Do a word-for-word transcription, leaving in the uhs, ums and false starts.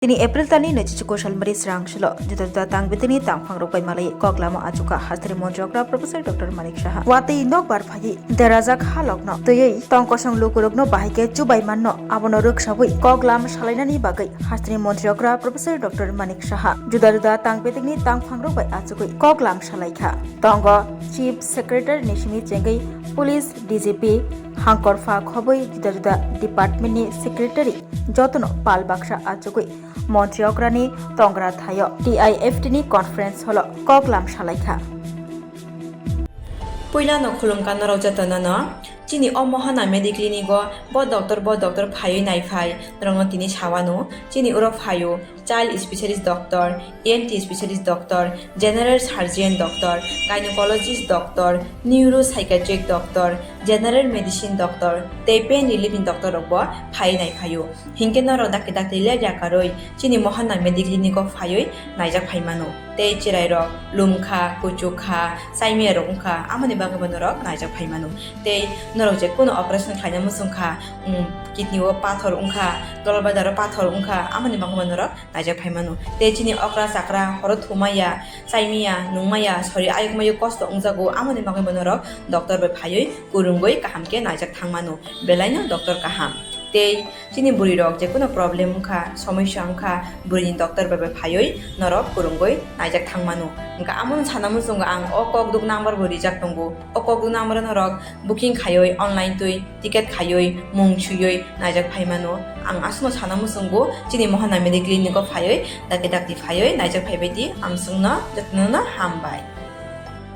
Tini April talni naichichiko salmari srang silo juda juda tang betini tangphang rok bai malai kok lama achukha hasteni montri okra Professor Doctor Manik Saha. Watwi nokbar phaiwi derajak halokno twiwi tong kosong lukurokno bahai khe chubai manno abono rwksawi kok lam salainani bagwi hasteni montri okra Professor Doctor Manik Saha juda juda tang betini tangphang rok bai achugwi kok lam salaikha. Tongo Chief Secretary ni simi chengwi Police D G P hangkorpha khobwi juda juda department ni secretary jotono pal baksa achugwi montri okrani tongra thaio T I F T ni conference holo kok lam salaikha. Puilano khulumkha norok jotono no. Chini o Mohana Mediclinic o bo doctor, bo doctor phaiwi naiphai norokno tini sawano. Chini oro phaio child specialist doctor, E N T specialist doctor, general surgeon doctor, gynecologist doctor, neuropsychiatric doctor, general medicine doctor tei pain relief ni doctor rok bo phaiwi naiphaio. Hinkhe norok dakti dakti le yakarwi chini Mohana Mediclinic o phaiwi naijak phaimano. Tei chwrairok lumkha, kuchukha, chaimiyarok wngkha, amoni bagwibo norok naijak phaimano. Tei norok je kuno operation khlaina muchungkha, um, kidney o pathor wngkha, gallbladder o pathor wngkha, amoni bagwibo norok naijak phaimano. Tei chini okra chakra horo thumaya, chaimaya, nungmaya, sori ayuk mayuk kosto wngjago, amoni bagwibo norok doctor bai phaiwi kwrwngwi kaham khe naijak thangmano. Belaino doctor kaham. Tei chini bwrwi rok je kuno problem wngkha, somosya wngkha, bwrwini doctor bai bai phaiwi norok kwrwngwi naijak thangmano. Wngkha amono sana muchungo ang o kok duk number bo rijak tongo. O kok duk number o norok booking khaiwi online twi ticket khaiwi mung swiwi naijak phaimano. Ang aswkno sana muchungo chini Mohana Mediclinic o phaiwi dakti dakti phaiwi naijak phaibai di. Ang chwngno jotono no hambai.